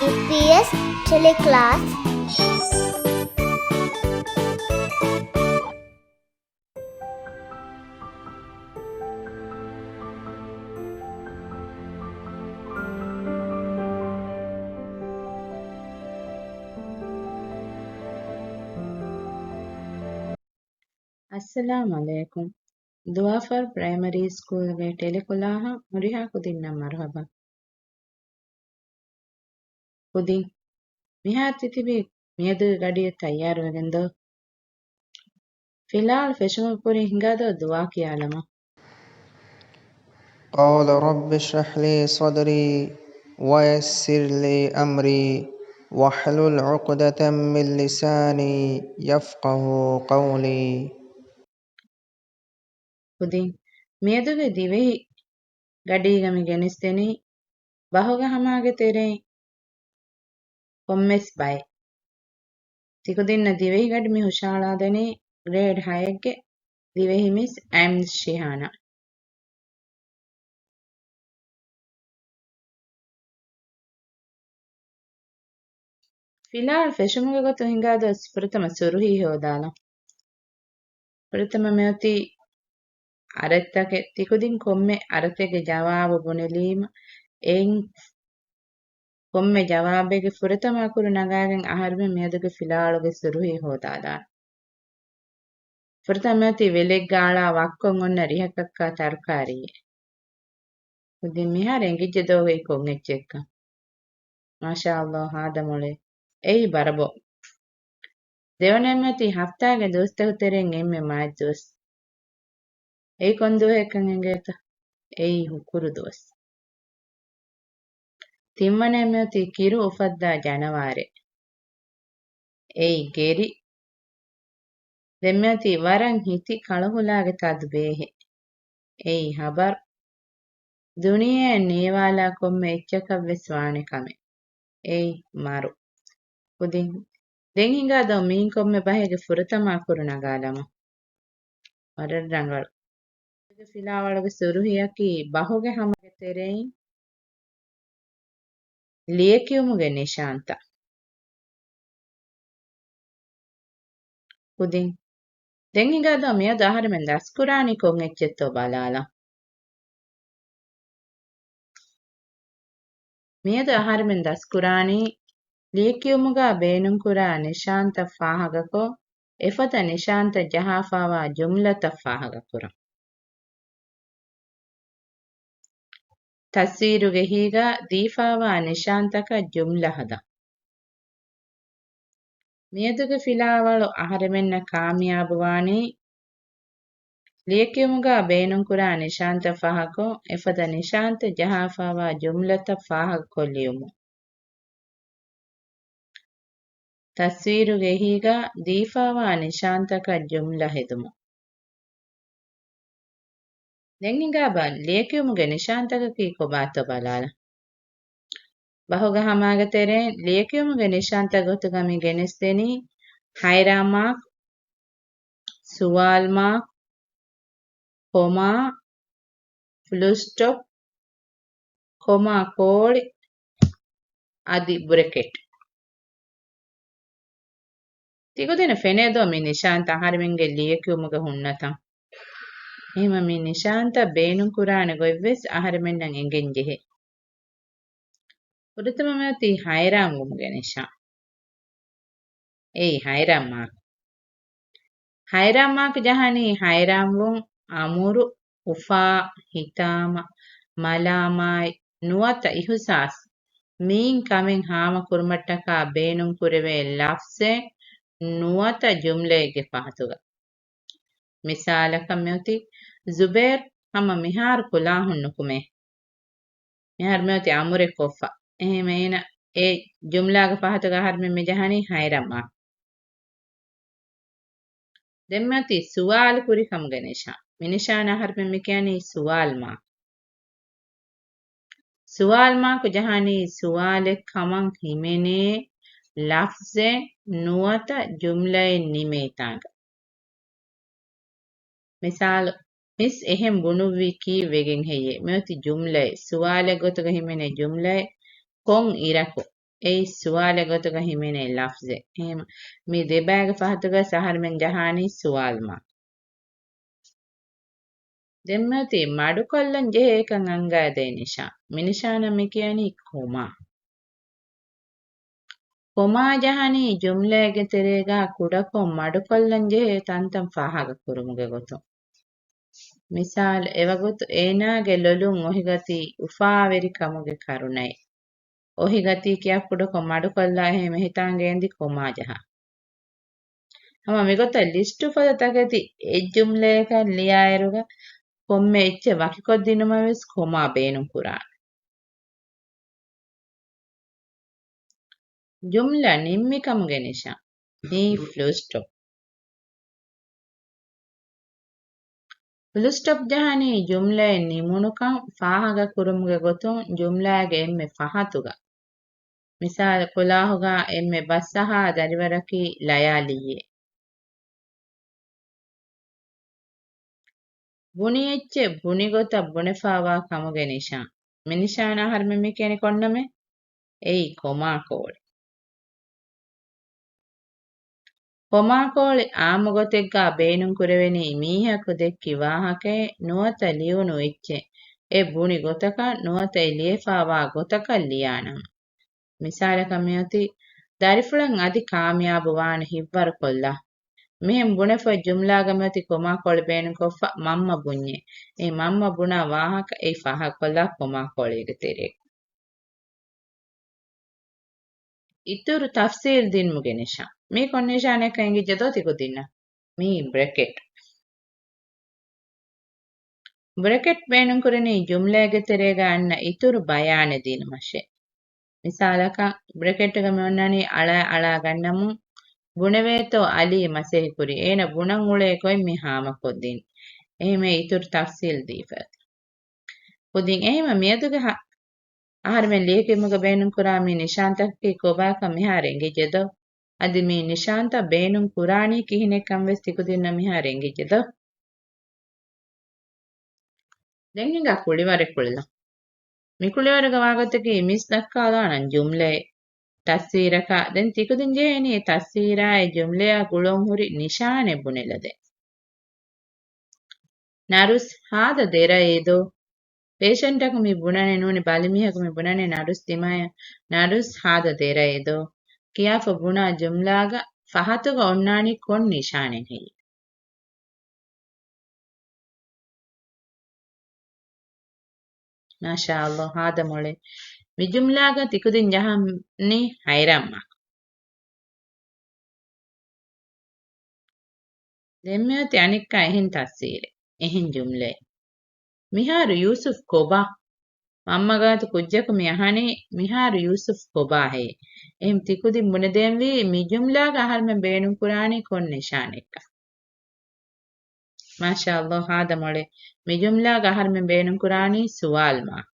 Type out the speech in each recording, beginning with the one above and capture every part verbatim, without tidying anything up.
އީޕީއެސް ޓެލެކްލާސް. އައްސަލާމް ޢަލައިކުމް. ދުވާފަރު ޕްރައިމަރީ ސްކޫލްގެ ޓެލެކްލާހަށް ހުރިހާ ކުދިންނަށް މަރުޙަބާ. ކުދިން، މިހާރު ތިތިބީ މިއަދުގެ ގަޑިއަށް ތައްޔާރުވެގެން ދޯ؟ ފިލާވަޅު ފެށުމުގެ ކުރިން ހިނގާ ދޯ ދުޢާ ކިޔާލަމާ. قال رب اشرح لي صدري ويسر لي أمري واحلل عقدة من لساني يفقهوا قولي. ކުދިން، މިއަދުގެ ދިވެހި ގަޑީގަ މި ގެނެސްދެނީ ބަހުގެ ހަމާގެ ތެރެއިން ކޮންމެސް ބައެއް. ތިކުދިންނަށް ދިވެހިގަޑި މި ހުށަހަޅާދެނީ ގްރޭޑް ހައެއްގެ ދިވެހި މިސް އައިމްސް ޝިހާނާ. ފިލާވަޅު ފެށުމުގެ ގޮތުން ހިނގާ ދުވަސް ފުރަތަމަ ސުރުހީ ހޯދާލަން. ފުރަތަމަ މިއޮތީ އަރަތަކެއް. ތިކުދިން ކޮންމެ އަރަތެއްގެ ޖަވާބު ބުނެލީމަ، އެއިން ކޮންމެ ޖަވާބެއްގެ ފުރަތަމަ އަކުރު ނަގާގެން އަހަރުމެން މިއަދުގެ ފިލާވަޅުގެ ސުރުހީ ހޯދާލާން. ފުރަތަމަ މިއޮތީ ވެލެއްގަ އަޅާ ވައްކަން އޮންނަ ރިހަކަށްކާ ތަރުކާރީއެއް. ކުދިން މިހާރު އެނގިއްޖެ ދޯ އެއީ ކޮން އެއްޗެއްކަން. މާޝާﷲ، ހާދަ މޮޅޭ. އެއީ ބަރަބޯ. ދެވަނަ މިއޮތީ ހަފްތާގެ ދުވަސްތަކު ތެރެއިން އެންމެ މާތް ދުވަސް. އެއީ ކޮން ދުވަހެއްކަން އެނގޭތަ؟ އެއީ ހުކުރު ދުވަސް. ތިންވަނަ މިއޮތީ ކިރު އުފައްދާ ޖަނަވާރެއް. އެއީ ގެރި. ދެން މިއޮތީ ވަރަށް ހިތި ކަޅުހުލާގެ ތަދު ބޭހެއް. އެއީ ހަބަރު. ދުނިޔެއަށް ނޭވާލާ ކޮންމެ އެއްޗަކަށްވެސް ވާނެ ކަމެއް. އެއީ މަރު. ކުދިން، ދެން ހިނގާ ދޯ މިއިން ކޮންމެ ބަހެއްގެ ފުރަތަމަ އަކުރު ނަގާލަމާ. ވަރަށް ރަނގަޅު. ފިލާވަޅުގެ ސުރުހީއަކީ ބަހުގެ ހަމަގެ ތެރެއިން ލިޔެކިޔުމުގެ ނިޝާންތައް. ކުދިން، ދެން ހިނގާ ދޯ މިއަދު އަހަރެމެން ދަސްކުރާނީ ކޮން އެއްޗެއްތޯ ބަލާލަން. މިއަދު އަހަރެމެން ދަސްކުރާނީ ލިޔެކިޔުމުގަ ބޭނުންކުރާ ނިޝާންތައް ފާހަގަކޮށް، އެފަދަ ނިޝާންތައް ޖަހާފާވާ ޖުމްލަތައް ފާހަގަކުރަން. ތަސްވީރުގެ އެހީގަ ދީފާވާ ނިޝާންތަކަށް ޖުމްލަ ހަދަން. މިއަދުގެ ފިލާވަޅު އަހަރެމެންނަށް ކާމިޔާބުވާނީ، ލިޔެކިޔުމުގަ ބޭނުންކުރާ ނިޝާންތައް ފާހަގަކޮށް، އެފަދަ ނިޝާންތައް ޖަހާފާވާ ޖުމްލަތައް ފާހަގަކޮށް ލިޔުމުން. ތަސްވީރުގެ އެހީގަ ދީފާވާ ނިޝާންތަކަށް ޖުމްލަ ހެދުމުން. ދެން ހިނގާބަ، ލިޔެކިޔުމުގެ ނިޝާންތަކަކީ ކޮބާތޯ ބަލާލަން. ބަހުގަ ހަމާގެ ތެރެއިން ލިޔެކިޔުމުގެ ނިޝާންތައް ގޮތުގަ މި ގެނެސްދެނީ، ހައިރާން މާކް، ސުވާލު މާކް، ކޮމާ، ފުލުސްޓޮޕް، ކޮމާ ކޯޅި އަދި ބްރެކެޓް. ތިކުދިންނަށް ފެނޭދޯ މި ނިޝާންތައް އަހަރެމެންގެ ލިޔެކިޔުމުގަ ހުންނަތަން. އެހެންވެ މި ނިޝާންތައް ބޭނުންކުރާނެ ގޮތްވެސް އަހަރެމެންނަށް އެނގެން ޖެހޭ. ފުރަތަމަ މިއޮތީ ހައިރާންވުމުގެ ނިޝާން. އެއީ ހައިރާން މާކު. ހައިރާން މާކު ޖަހަނީ ހައިރާންވުން، އަމުރު، އުފާ، ހިތާމަ، މަލާމާތް، ނުވަތަ އިހުސާސް، މިއިން ކަމެއް ހާމަކުރުމަށްޓަކާ ބޭނުންކުރެވޭ ލަފްޒެއް ނުވަތަ ޖުމްލައެއްގެ ފަހަތުގަ. މިސާލަކަށް މިއޮތީ، ޒުބޭރް ހަމަ މިހާރު ކުލާހުން ނުކުމޭ. މިހާރު މިއޮތީ އަމުރެއް ކޮށްފަ. އެހެންވެ އޭނަ އެ ޖުމްލާގެ ފަހަތުގަ އަހަރުމެން މި ޖަހަނީ ހައިރާން މާކު. ދެން މިއޮތީ ސުވާލު ކުރި ކަމުގެ ނިޝާން. މި ނިޝާން އަހަރުމެން މި ކިޔަނީ ސުވާލު މާކު. ސުވާލު މާކު ޖަހަނީ ސުވާލެއް ކަމަށް ހިމެނޭ ލަފްޒެއް ނުވަތަ ޖުމްލައެއް ނިމޭތާނގަ. މިސާލު، މިސް އެހެން ބުނުއްވީ ކީއްވެގެން ހެއްޔޭ؟ މިއޮތީ ޖުމްލައެއް، ސުވާލެއް ގޮތުގަ ހިމެނޭ ޖުމްލައެއް. ކޮން އިރަކު؟ އެއީ ސުވާލެއް ގޮތުގަ ހިމެނޭ ލަފްޒެއް. އެހެން މި ދެބައިގެ ފަހަތުގަ އަހަރުމެން ޖަހާނީ ސުވާލުމަ. ދެންމެ އޮތީ މަޑުކޮށްލަން ޖެހޭކަން އަންގައިދޭ ނިޝާން. މި ނިޝާނަށް މި ކިޔަނީ ކޮމާ. ކޮމާ ޖަހަނީ ޖުމްލައެއްގެ ތެރޭގަ ކުޑަކޮށް މަޑުކޮށްލަން ޖެހޭ ތަންތަން ފާހަގަ ކުރުމުގެ ގޮތުން. މިސާލު، އެވަގުތު އޭނާގެ ލޮލުން އޮހިގަތީ އުފާވެރި ކަމުގެ ކަރުނައެއް. އޮހިގަތީ ކިޔާ ކުޑަކޮށް މަޑުކޮށްލާ އެހެން ހިތާނގެ އެނދި ކޮމާ ޖަހާ. ހަމަ މިގޮތަށް ލިސްޓު ފަދަ ތަކެތި އެއް ޖުމްލަޔަކަށް ލިޔާއިރުގަ ކޮންމެ އެއްޗެއް ވަކިކޮށްދިނުމަށް ވެސް ކޮމާ ބޭނުން ކުރާނެ. ޖުމްލަ ނިންމިކަމުގެ ނިޝާން. މީ ފުލް ސްޓޮޕް. ފުލް ސްޓޮޕް ޖަހަނީ ޖުމްލައެއް ނިމުނުކަން ފާހަގަ ކުރުމުގެ ގޮތުން ޖުމްލާގެ އެންމެ ފަހަތުގަ. މިސާލަކު، ކުލާހުގަ އެންމެ ބަސްއަހާ ދަރިވަރަކީ ލަޔާލީއޭ. ބުނި އެއްޗެއް ބުނި ގޮތަށް ބުނެފައިވާ ކަމުގެ ނިޝާން. މި ނިޝާނާ އަހަރުމެން މި ކިޔަނީ ކޮން ނަމެއް؟ އެއީ ކޮމާކޯޅި. ކޮމާކޯޅި އާއްމު ގޮތެއްގަ ބޭނުން ކުރެވެނީ މީހަކު ދެއްކި ވާހަކައެއް ނުވަތަ ލިޔުނު އެއްޗެއް އެ ބުނި ގޮތަކަށް ނުވަތަ އެ ލިޔެފައިވާ ގޮތަކަށް ލިޔާނަމަ. މިސާލަކަށް މިއޮތީ، ދަރިފުޅަށް އަދި ކާމިޔާބު ވާނެ ހިތްވަރުކޮށްލާ. މިހެން ބުނެފަ ޖުމްލާގަ މިއޮތީ ކޮމާކޯޅި ބޭނުންކޮށްފަ މަންމަ ބުންޏޭ. އެ މަންމަ ބުނާ ވާހަކަ އެއީ ފާހަގަކޮށްލާ ކޮމާކޯޅީގެ ތެރޭގަ. އިތުރު ތަފްސީލް ދިނުމުގެ ނިޝާން. މީ ކޮން ނިޝާނެއްކަން އެނގިއްޖެ ދޯ ތިކުދިންނަށް؟ މީ ބްރެކެޓް. ބްރެކެޓް ބޭނުންކުރަނީ ޖުމްލައެއްގެ ތެރޭގަ އަންނަ އިތުރު ބަޔާނެއް ދިނުމަށޭ. މިސާލަކަށް، ބްރެކެޓްގަ މި އޮންނާނީ އަޅާ އަޅާ ގަންނަމުން، ބުނެވޭތޯ އަލީ މަސޭހި ކުރީ، އޭނަ ބުނަން އުޅޭ ގޮތް މި ހާމަކޮށްދިން. އެހެމެ އިތުރު ތަފްސީލް ދީފަ. ކުދިން އެހެމަ މިއަދުގެ ހަ-، އަހަރުމެން ލިޔެކިޔުމުގަ ބޭނުންކުރާ މި ނިޝާންތަކަކީ ކޮބާކަން މިހާރު އެނގިއްޖެ ދޯ؟ އަދި މި ނިޝާންތައް ބޭނުން ކުރާނީ ކިހިނެއްކަން ވެސް ތިކުދިންނަށް މިހާރު އެނގިއްޖެ ދޯ؟ ދެން ހިނގާ ކުޅިވަރެއް ކުޅެލަން. މި ކުޅިވަރުގެ ވާގޮތަކީ މިސް ދައްކާލާނަން ޖުމްލައެއް ތަފްސީރަކާ. ދެން ތިކުދިން ޖެހޭނީ އެ ތަފްސީރާއި ޖުމްލަޔާ ގުޅުން ހުރި ނިޝާނެއް ބުނެލަދޭން. ނަރުސް ހާދަ ދެރައޭދޯ؟ ޕޭޝަންޓަކު މި ބުނަނީ ނޫނީ ބަލިމީހަކު މި ބުނަނީ ނަރުސް ދިމާޔަށް، ނަރުސް ހާދަ ދެރައޭދޯ؟ ކިޔާފަ ބުނާ ޖުމްލާގަ ފަހަތުގަ އޮންނާނީ ކޮން ނިޝާނެއް ހެއްޔެވެ؟ މާޝާﷲ، ހާދަ މޮޅޭ. މި ޖުމްލާގަ ތިކުދިން ޖަހަނީ ހައިރާންވާ. ދެން މިއޮތީ އަނެއްކާ އެހެން ތަފްސީރެއް، އެހެން ޖުމްލައެއް. މިހާރު ޔޫސުފް ކޮބާ؟ މަންމަ ގާތު ކުއްޖަކު މި އަހަނީ، މިހާރު ޔޫސުފް ކޮބާހޭ؟ އެހެން ތިކުދިން ބުނެދޭންވީ މި ޖުމްލާގަ އަހަރުމެން ބޭނުންކުރާނީ ކޮން ނިޝާނެއްކަން. މާޝާﷲ، ހާދަ މޮޅޭ. މި ޖުމްލާގަ އަހަރުމެން ބޭނުންކުރާނީ ސުވާލު މާކް.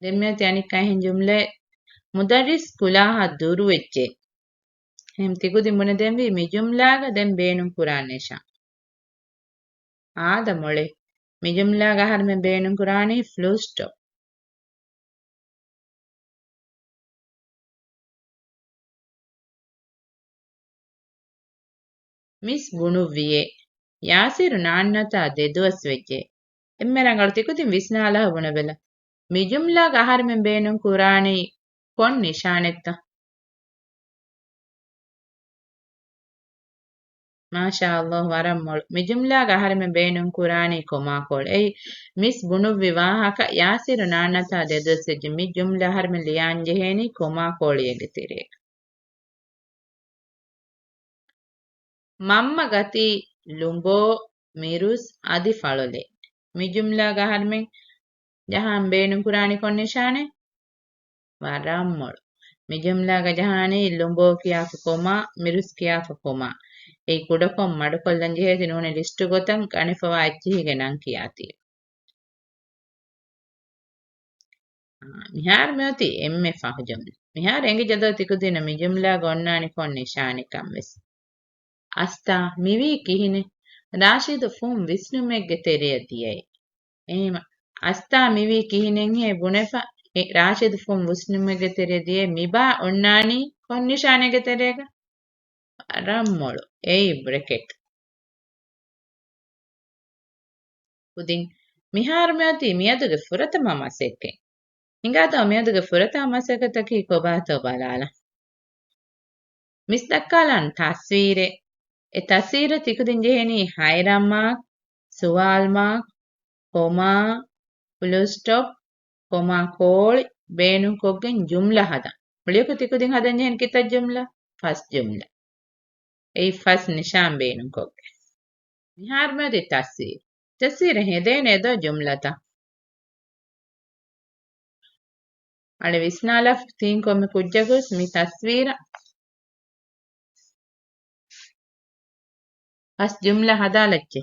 ދެން މިއޮތީ އަނެއްކާ އެހެން ޖުމްލައެއް، މުދައްރިސް ކުލާހަށް ދުރުވެއްޖެ. އެހެން ތިކުދިން ބުނެދޭންވީ މި ޖުމްލާގަ ދެން ބޭނުންކުރާނީ ނިޝާން. ހާދަ މޮޅޭ. މި ޖުމްލާގަ އަހަރުމެން ބޭނުންކުރާނީ ފުލް ސްޓޮޕް. މިސް ބުނުއްވިއޭ. ޔާސިރު ނާންނަތާ ދެދުވަސް ވެއްޖެ. އެންމެ ރަނގަޅު، ތިކުދިން ވިސްނާލާ ބުނެބަލަ. މި ޖުމްލާގަ އަހަރުމެން ބޭނުން ކުރާނީ ކޮން ނިޝާނެއްތަ؟ މާޝާﷲ، ވަރަށް މޮޅު. މި ޖުމްލާގަ އަހަރުމެން ބޭނުން ކުރާނީ ކޮމާ ކޯޅި. އެއީ، މިސް ބުނުއްވި ވާހަކަ ޔާސިރު ނާންނަތާ ދެދުވަސް ވެއްޖެ. މި ޖުމްލަ އަހަރުމެން ލިޔާން ޖެހޭނީ ކޮމާ ކޯޅިއެއްގެ ތެރޭގަ. މަންމަ ގަތީ ލުނބޯ، މިރުސް އަދި ފަޅޮލެއް. މި ޖުމްލާގަ އަހަރުމެން ޖަހާން ބޭނުން ކުރާނީ ކޮން ނިޝާނެއް؟ ވަރަށް މޮޅު. މި ޖުމްލާގަ ޖަހާނީ ލުނބޯ ކިޔާފަ ކޮމާ، މިރުސް ކިޔާފަ ކޮމާ. އެއީ ކުޑަކޮށް މަޑުކޮށްލަން ޖެހޭތީ ނޫނީ ލިސްޓު ގޮތަށް ގަނެފަވާ އެއްޗިހީގެ ނަން ކިޔާތީ. އާ، މިހާރު މިއޮތީ އެންމެ ފަހު ޖުމްލަ. މިހާރު އެނގިއްޖެ ދޯ ތިކުދިންނަށް މި ޖުމްލާގަ އޮންނާނީ ކޮން ނިޝާނެއްކަން ވެސް. އަސްތާ، މިވީ ކިހިނެއް؟ ރާޝިދު ފުން ވިސްނުމެއްގެ ތެރެއަށް ދިޔައީ. އެހެމަ، އަސްތާ މިވީ ކިހިނެއްހޭ ބުނެފަ، އެ ރާޝިދު ފުން ވުސްނުމެއްގެ ތެރޭ ދިޔަ މިބާ އޮންނާނީ ކޮން ނިޝާނެއްގެ ތެރޭގަ؟ ރަންމޮޅު، އެއީ ބްރެކެޓް. ކުދިން، މިހާރު މިއޮތީ މިއަދުގެ ފުރަތަމަ މަސައްކަތް. ހިނގާތޯ މިއަދުގެ ފުރަތަމަ މަސައްކަތަކީ ކޮބާތޯ ބަލާލަން. މިސް ދައްކާލަން ތަސްވީރެއް. އެ ތަސްވީރަށް ތިކުދިން ޖެހެނީ ހައިރާން މާކް، ސުވާލު މާކް، ކޮމާ، ފުލުސްޓޮޕް، ކޮމާ ކޯޅި ބޭނުންކޮށްގެން ޖުމްލަ ހަދަން. މުޅިއަކު ތިކުދިން ހަދަން ޖެހެން ކިތައް ޖުމްލަ؟ ފަސް ޖުމްލަ. އެއީ ފަސް ނިޝާން ބޭނުންކޮށްގެން. މިހާރު މިއޮތީ ތަސްވީރު. ތަސްވީރަށް ހެދޭނެ އެދޯ ޖުމްލަތައް. އަޅެ ވިސްނާލާފަ ތިން ކޮންމެ ކުއްޖަކުވެސް މި ތަސްވީރަށް ފަސް ޖުމްލަ ހަދާލައްޗޭ.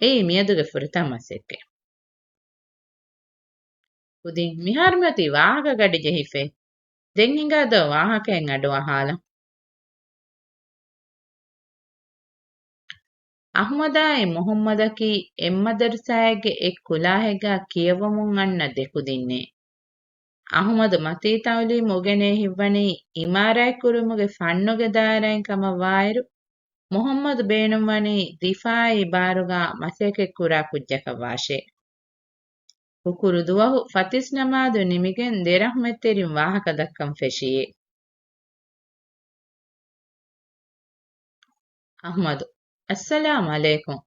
އެއީ މިއަދުގެ ފުރަތަމަ މަސައްކަތް. ކުދިން، މިހާރު މިއޮތީ ވާހަކަ ގަޑި ޖެހިފައި. ދެން ހިނގާދޯ ވާހަކައެއް އަޑު އަހާލަން. އަޙްމަދާއި މުޙައްމަދަކީ އެއްމަދަރުސާއެއްގެ އެއް ކުލާހެއްގަ ކިޔަވަމުން އަންނަ ދެ ކުދިންނޭ. އަޙްމަދު މަތީ ތަޢުލީމު އުގެނޭ ހިތްވަނީ އިމާރާތްކުރުމުގެ ފަންނުގެ ދާއިރާއިން ކަމަށް ވާއިރު، މުޙައްމަދު ބޭނުންވަނީ ދިފާޢީ ބާރުގަ މަސައްކަތްކުރާ ކުއްޖަކަށް ވާށޭ. ހުކުރު ދުވަހު ފަތިސް ނަމާދު ނިމިގެން ދެ ރަޙްމަތްތެރިން ވާހަކަ ދައްކަން ފެށިއޭ. އަޙްމަދު، އައްސަލާމް ޢަލައިކުމް.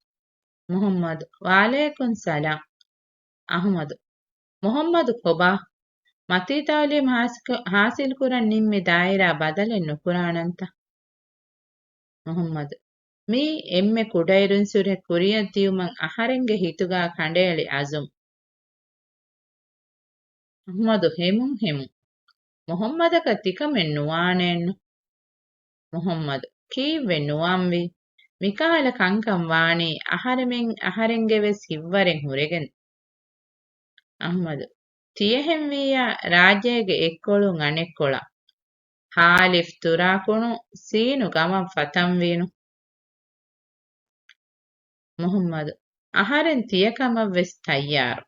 މުޙައްމަދު، ވަޢަލައިކުމް ސަލާމް. އަޙްމަދު، މުޙައްމަދު ކޮބާ؟ މަތީ ތަޢުލީމް ހާސިކު-، ހާސިލްކުރަން ނިންމި ދާއިރާ ބަދަލެއް ނުކުރާނަންތަ؟ މުޙައްމަދު، މީ އެންމެ ކުޑައިރުންސުރެ ކުރިއަށް ދިޔުމަށް އަހަރެންގެ ހިތުގަ ކަނޑައެޅި އަޒުމް. އަޙްމަދު ހެމުން ހެމުން. މުޙައްމަދަކަށް ތިކަމެއް ނުވާނެއެއްނު. މުޙައްމަދު، ކީއްވެ ނުވާންވީ؟ މިކަހަލަ ކަންކަން ވާނީ އަހަރެމެން އަހަރެންގެ ވެސް ހިތްވަރެއް ހުރެގެން. އަޙްމަދު، ތިޔަހެންވިއްޔާ ރާއްޖޭގެ އެއްކޮޅުން އަނެއްކޮޅަށް. ހާލިފް ތުރާކުނު ސީނު ގަމަށް ފަތަންވީނު. މުޙައްމަދު، އަހަރެން ތިޔަކަމަށްވެސް ތައްޔާރު.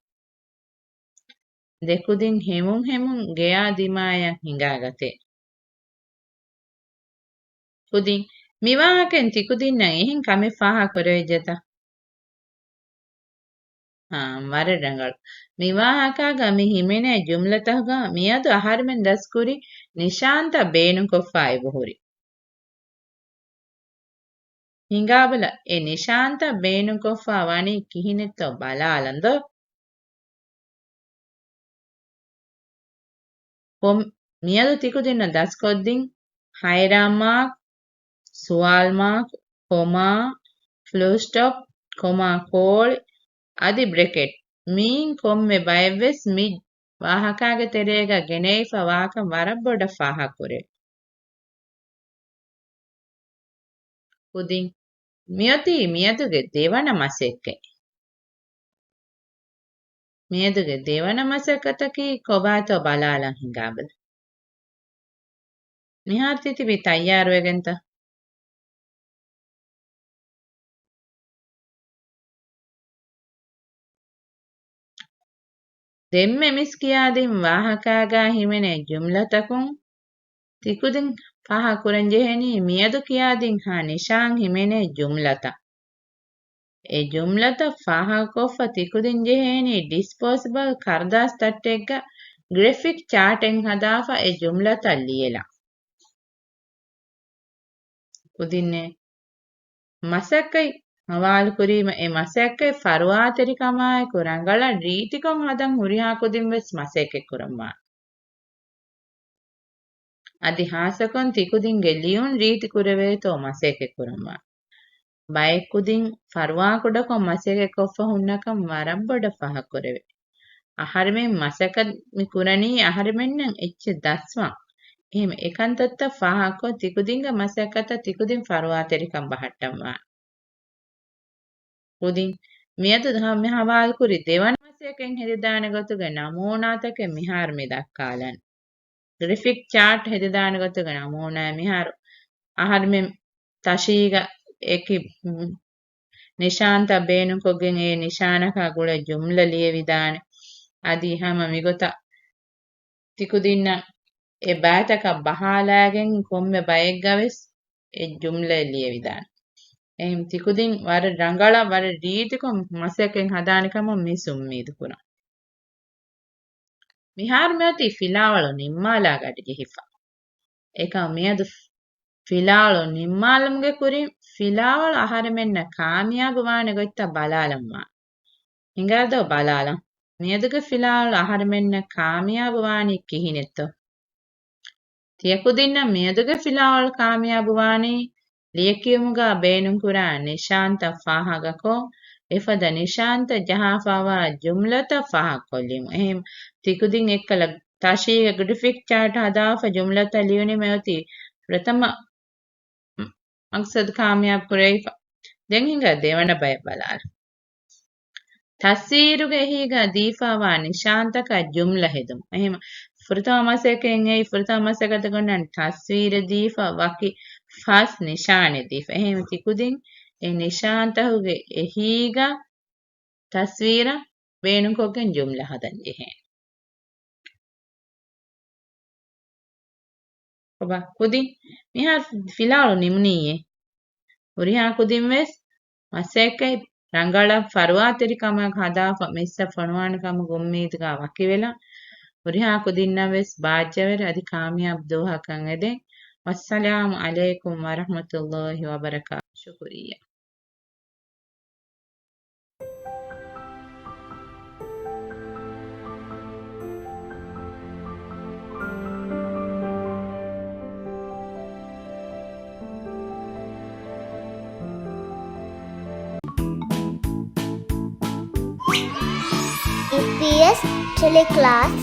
ދެކުދިން ހެމުން ހެމުން ގެޔާ ދިމާޔަށް ހިނގާގަތޭ. ކުދިން، މިވާހަކައިން ތިކުދިންނަށް އެހެން ކަމެއް ފާހަގަކުރެވިއްޖެތަ؟ އާ، ވަރަށް ރަނގަޅު. މިވާހަކާގަ މި ހިމެނޭ ޖުމްލަތަކުގަ މިއަދު އަހަރެމެން ދަސްކުރި ނިޝާންތައް ބޭނުންކޮށްފަ އެބަހުރި. ހިނގާބަލަ، އެ ނިޝާންތައް ބޭނުންކޮށްފަ ވަނީ ކިހިނެއްތޯ ބަލާލަން ދޯ. ކޮ-، މިއަދު ތިކުދިންނަށް ދަސްކޮށްދިން ހައިރާން މާކް، ސުވާލް މާކް، ކޮމާ، ފުލުސްޓޮޕް، ކޮމާ ކޯޅި، އަދި ބްރެކެޓް. މިއިން ކޮންމެ ބައެއްވެސް މި ވާހަކާގެ ތެރޭގަ ގެނައިފަ ވާކަން ވަރަށް ބޮޑަށް ފާހަގަކުރޭ. ކުދިން، މިއޮތީ މިއަދުގެ ދެވަނަ މަސައްކަތް. މިއަދުގެ ދެވަނަ މަސައްކަތަކީ ކޮބާތޯ ބަލާލަން ހިނގާބަލަ. މިހާރު ތިތިބީ ތައްޔާރުވެގެންތަ؟ ދެންމެ މިސް ކިޔާދިން ވާހަކާގާ ހިމެނޭ ޖުމްލަތަކުން ތިކުދިން ފާހަގަކުރަން ޖެހެނީ މިއަދު ކިޔާދިންހާ ނިޝާން ހިމެނޭ ޖުމްލަތައް. އެ ޖުމްލަތައް ފާހަގަކޮށްފަ ތިކުދިން ޖެހޭނީ ޑިސްޕޯސިބަލް ކަރުދާސް ތައްޓެއްގަ ގްރެފިކް ޗާޓެއް ހަދާފަ އެ ޖުމްލަތައް ލިޔެލަން. ކުދިންނޭ މަސައްކަތް ހަވާލުކުރީމަ އެ މަސައްކަތް ފަރުވާތެރިކަމާއެކު ރަނގަޅަށް ރީތިކޮށް ހަދަން ހުރިހާ ކުދިން ވެސް މަސައްކަތް ކުރަންވާނެ. އަދި ހާއްސަކޮށް ތިކުދިންގެ ލިޔުން ރީތި ކުރެވޭތޯ މަސައްކަތް ކުރަންވާނެ. ބައެއް ކުދިން ފަރުވާ ކުޑަކޮށް މަސައްކަތް ކޮށްފަ ހުންނަކަން ވަރަށް ބޮޑަށް ފާހަގަ ކުރެވޭ. އަހަރެމެން މަސައްކަތް މި ކުރަނީ އަހަރެމެންނަށް އެއްޗެއް ދަސްވަން. އެހެން އެކަންތައްތައް ފާހަގަކޮށް ތިކުދިންގެ މަސައްކަތަށް ތިކުދިން ފަރުވާތެރިކަން ބަހައްޓަންވާނެ. ކުދިން މިއަދު ދަ-، މި ހަވާލުކުރި ދެވަނަ މަސައްކަތް ހެދިދާނެ ގޮތުގެ ނަމޫނާތަކެއް މިހާރު މި ދައްކާލަން. ގްރެފިކް ޗާޓް ހެދިދާނެ ގޮތުގެ ނަމޫނާ މިހާރު އަހަރުމެން ތަށީގަ އެކި ނިޝާންތައް ބޭނުންކޮށްގެން އެ ނިޝާނަކާ ގުޅޭ ޖުމްލަ ލިޔެވިދާނެ. އަދި ހަމަ މިގޮތަށް ތިކުދިންނަށް އެ ބައިތަކަށް ބަހާލައިގެން ކޮންމެ ބައެއްގަވެސް އެ ޖުމްލައެއް ލިޔެވިދާނެ. އެހެން ތިކުދިން ވަރަށް ރަނގަޅަށް ވަރަށް ރީތިކޮށް މަސައްކަތް ހަދާނެ ކަމަށް މިސް އުއްމީދު ކުރަން. މިހާރު މިއޮތީ ފިލާވަޅު ނިންމާލާ ގަޑި ޖެހިފަ. އެކަމް މިއަދު ފިލާވަޅު ނިންމާލުމުގެ ކުރިން ފިލާވަޅު އަހަރެމެންނަށް ކާމިޔާބު ވާނެ ގޮތްތައް ބަލާލަން ވާނެ. ހިނގާދޯ ބަލާލަން. މިއަދުގެ ފިލާވަޅު އަހަރެމެންނަށް ކާމިޔާބު ވާނީ ކިހިނެއްތޯ؟ ތިޔަކުދިންނަށް މިއަދުގެ ފިލާވަޅު ކާމިޔާބު ވާނީ ލިޔެކިޔުމުގަ ބޭނުންކުރާ ނިޝާންތައް ފާހަގަކޮށް، އެފަދަ ނިޝާންތައް ޖަހާފައިވާ ޖުމްލަތައް ފާހަގަކޮށްލީމު. އެހެން ތިކުދިން އެއްކަލަ ތަށީގެ ގްރެފިކް ޗާޓް ހަދާފަ ޖުމްލަތައް ލިޔުނީމަ އޮތީ ފުރަތަމަ މަގްސަދު ކާމިޔާބު ކުރެވިފަ. ދެން ހިނގާ ދެވަނަ ބައެއް ބަލާލަ. ތަސްވީރުގެ އެހީގަ ދީފައިވާ ނިޝާންތަކާ ޖުމްލަ ހެދުމު. އެހެން ފުރަތަމަ މަސައްކަތް އެއީ ފުރަތަމަ މަސައްކަތަށް ގޮންނަން ތަސްވީރެއް ދީފަ ވަކި ފަސް ނިޝާނެއް ދީފަ. އެހެން ތިކުދިން އެ ނިޝާންތަކުގެ އެހީގަ ތަސްވީރަށް ބޭނުންކޮށްގެން ޖުމްލަ ހަދަން ޖެހޭނެ. ކޮބާ ކުދިން މިހާރު ފިލާވަޅު ނިމުނީއޭ. ހުރިހާ ކުދިން ވެސް މަސައްކަތް ރަނގަޅަށް ފަރުވާތެރިކަމަށް ހަދާފަ މިސްއަށް ފޮނުވާނެ ކަމުގެ އުއްމީދުގަ ވަކިވެލަން. ހުރިހާ ކުދިންނަށް ވެސް ބާއްޖަވެރި އަދި ކާމިޔާބު ދުވަހަކަށް އެދެން. ވައްސަލާމު ޢަލައިކުމް ވަރަޙްމަތުﷲި ވަބަރަކާތުހު. ޝުކުރިއްޔާ. އީޕީއެސް ޓެލެކްލާސް.